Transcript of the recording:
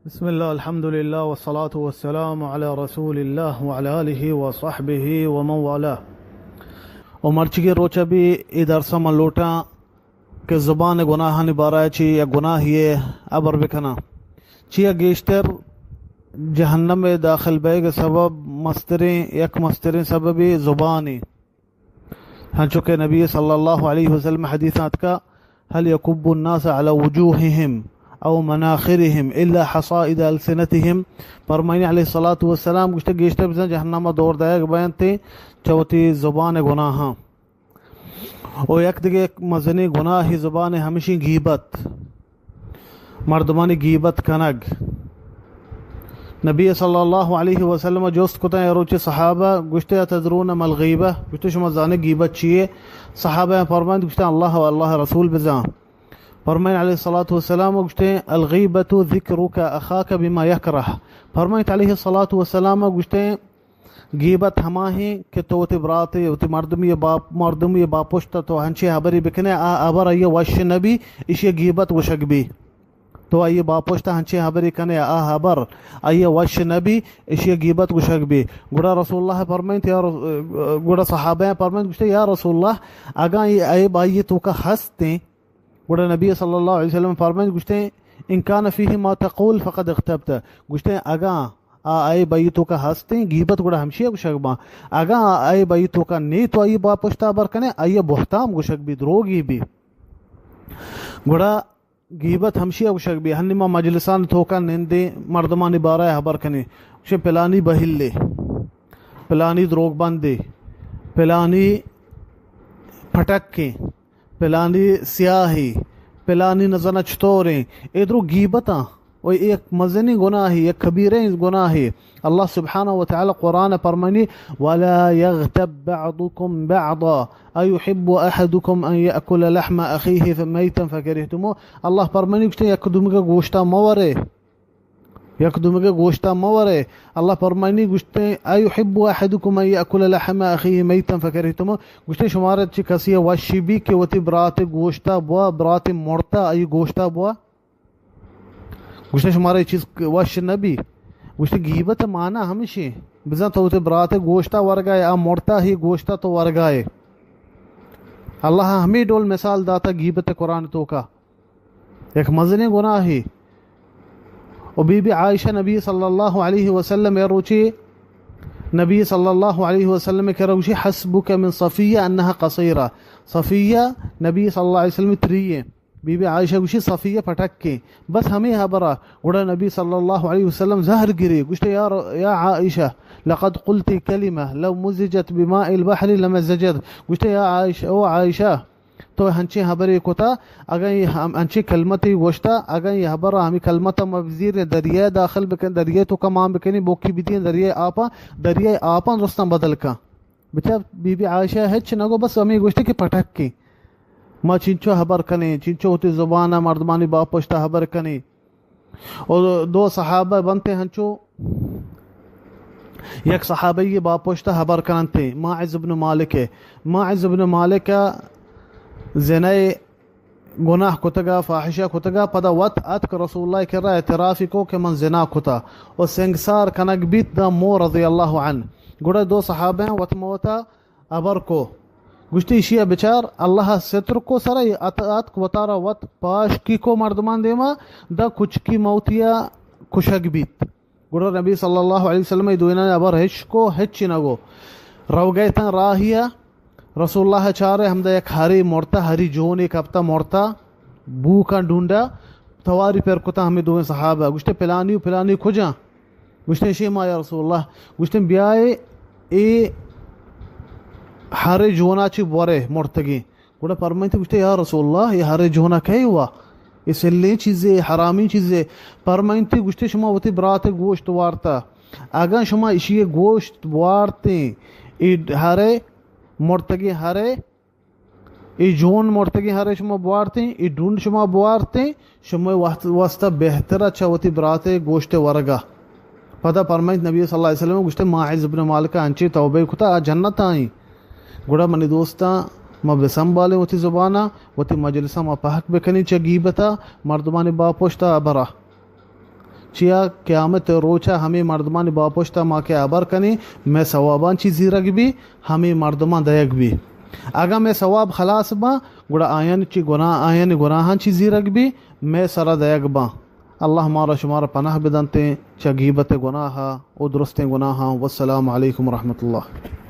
بسم اللہ، الحمدللہ، والصلاة والسلام علی رسول اللہ وعلی آلہ وصحبہ ومن والاه۔ و مرچگی روچ بی ای درس من لوٹاں کہ زبان گناہانی بارہ چی یک گناہی ہبر بکناں۔ چیا گیشتر جہنم داخل بیگ سبب مستریں، یک مستریں سببی زبانی۔ ہنچو کہ نبی صلی اللہ علیہ وسلم حدیث آتکا، هل يكب الناس على وجوههم أو مناخرهم إلا حصائد ألسنتهم۔ فرمائنی علیہ الصلوۃ والسلام گوشتے، گیشتر بزن جہنم دور دایگ بینتے چوتی زبان گناہاں۔ و یک دگہ یک مزنی گناہ زبان ہمشی گیبت۔ مردمانی گیبت کنگ۔ نبی صلی اللہ علیہ وسلم جست کتن، اے روچ صحابہ گوشتے، اتدرون ما الغیبہ؟ گوشتے، شما زانے گیبت چیے؟ صحابہ فرمائند، گوشتے، اللہ و اللہ رسول بزان۔ فرمائن علیہ الصلوۃ والسلام گوشتے، الغیبۃ ذکرک اخاک بما یکرہ۔ فرمائن علیہ الصلوۃ والسلام گوشتے، گیبت ہما ہیں کہ تو وتی براتے، وتی مردمی باپ، مردمی باپشت تو ہنچے حبری بکنے، آ حبر آئی وش نبی، اشی گیبت گوشگ بی۔ تو آئی باپشت ہنچے حبری کنے، آ حبر آئی وش نبی، اشی گیبت گوشگ بی۔ گڑا رسول اللہ فرمائنت، یا رس-، گڑا صحابہ فرمائنت، گوشتے، یا رسول اللہ، اگاں یہ عیب آئی توکا ہستیں، گڑا نبی صلی اللہ علیہ وسلم فرمائنت، گوشتے، ان کان فیہ ما تقول فقد اغتبت۔ گوشتے، اگاں آ عیب آئی توکا ہستیں، گیبت گڑا ہمشی گوشگ باں۔ اگاں آ عیب آئی توکا نی، تو آئی باپشتا حبر کنے، آئی بہتام گوشگ بی، دروگی بی۔ گڑا گیبت ہمشی گوشگ بی، ہنی ما مجلسان توکا نندیں، مردمانی بارہ حبر کنیں، گوشیں پلانی بہلے، پلانی دروگ بندے، پلانی پٹکیں، پلانی سیاہی، پلانی نزانہ چطوریں، اے درو گیبتاں۔ و اے یک مزنیں گناہے، یک کبیریں گناہے۔ اللہ سبحانہ و تعالی قرآن فرمانی، ولا یغتب بعضکم بعضا ایحب احدکم ان یأکل لحم اخیہ میتا فکرہتموہ۔ اللہ فرمانی گوشتے، یک دومگا گوشتا مورے، یک دومگا گوشتا مورے۔ اللہ فرمانی گوشتے، ایحب احدکم ان یأکل لحم اخیہ میتا فکرہتموہ۔ گوشتے، شمارا چی کسی وشی بی کہ وتی برات گوشتا بوا، برات مرتا آئی گوشتا بوا؟ گوشتے، شمارا اے چیز وش نبی؟ گوشتے، گیبت مانا ہمشی، بزاں تو وتی برات گوشتا ورگائے، آ مرتا ہی گوشتا تو ورگائے۔ اللہ ہمیں ڈول مثال داتا گیبت قرآن توکا۔ یک مزنیں گناہے۔ و بی بی عائشہ نبی صلی اللہ علیہ وسلم اے روچی نبی صلی اللہ علیہ وسلم کرا گوشی، حسبک من صفیہ انہا قصیرہ۔ صفیہ نبی صلی اللہ علیہ وسلم تریے۔ بی بی عائشہ گوشی، صفیہ پٹکیں، بس ہمیں حبرا۔ گڑا نبی صلی اللہ علیہ وسلم زہر گری، گوشتے، یا ر-، یا عائشہ، لقد قلت کلمہ لو مزجت بماء البحر لمزجت۔ گوشتے، یا عائشہ، او عائشہ، تو ہنچیں حبرے کتا، اگاں یہ ہم-، ہنچیں کلمتے گوشتا، اگاں یہ حبرا ہمیں کلمتا ما بزیریں، دریائے داخل بکن، دریائے توکا مان بکنی، بوکی بدین، دریائے آپا، دریائے آپا درستاں بدل کن۔ بچار بی بی عائشہ ہچ نگو، بس ہمیں گوشتے کہ پٹکیں۔ ما چنچو حبر کنیں، چنچو وتی زبانا مردمانی باپشتا حبر کنیں۔ و دو صحابہ بنتے ہنچو، یک صحابی باپشتا حبر کننتے، ماعز ابن مالک۔ ماعز ابن مالک زنائے گناہ کتگا، فاحشہ کتگا، پدا وت اتک رسول اللہ کرا اعترافی کو کہ من زنا کتا و سنگسار کنگ بیت دا مو رضی اللہ عنہ۔ گڑا دو صحابہ وت موتا ابر کو، گوشتی، ایشی ء بچار، اللہ ء ستر کو سر ء ات-، اتک وتارا وت پاشکی کو مردمان دیما، دا کچکی موتیا کشگ بیت۔ گڑا نبی صلی اللہ علیہ وسلم ء دوینان ابر ہچ کو، ہچی نگو۔ روگئے تاں راہیا، رسول اللہ چارے ہمدا یک ہری مرتا، ہری جونے کپتا مرتا، بوکاں ڈونڈا، تواری پر کتا ہمیں دوئیں صحابہ۔ گوشتے، پلانی و پلانی کجا؟ گوشتے، شے ما یا رسول اللہ۔ گوشتے، بیائے اے ہرے جونا چی بورے مرتگیں۔ گڑا پرمائنتے، گوشتے، یا رسول اللہ، اے ہرے جونا کئے ہوا؟ اے سلیں چیزے، حرامیں چیزے۔ پرمائنتے، گوشتے، شما وتی برات گوشت وارتا۔ اگاں شما اشی گوشت وارتیں، اے ہرے مرتگیں ہرے اے جون مرتگیں ہرے شما بوارتیں، اے ڈونڈ شما بوارتیں، شما واسطہ بہتر چہ وتی برات گوشت ورگا۔ پدا پرمائنت نبی صلی اللہ علیہ وسلم گوشتے، ماعز ابن مالک انچیں توبہ کتا، آ جنت آئیں۔ گڑا منی دوستاں، ما بسنبالیں وتی زبانا، وتی مجلساں ما پہک بکنیں چہ گیبتا، مردمانی باپشتا برا۔ چیا قیامت روچا ہمے مردمانی باپشتا ما کہ ہبر کنیں، مئے ثواباں چی زیرگ بی، ہمے مردماں دئیگ بی۔ اگاں مئے ثواب خلاص باں، گڑا آیانی چی گناہ، آیانی گناہاں چی زیرگ بی، مئے سرا دئیگ باں۔ اللہ مارا شمارا پناہ بدنتیں چہ غیبت گناہا و درستیں گناہاں۔ والسلام علیکم ورحمۃ اللہ۔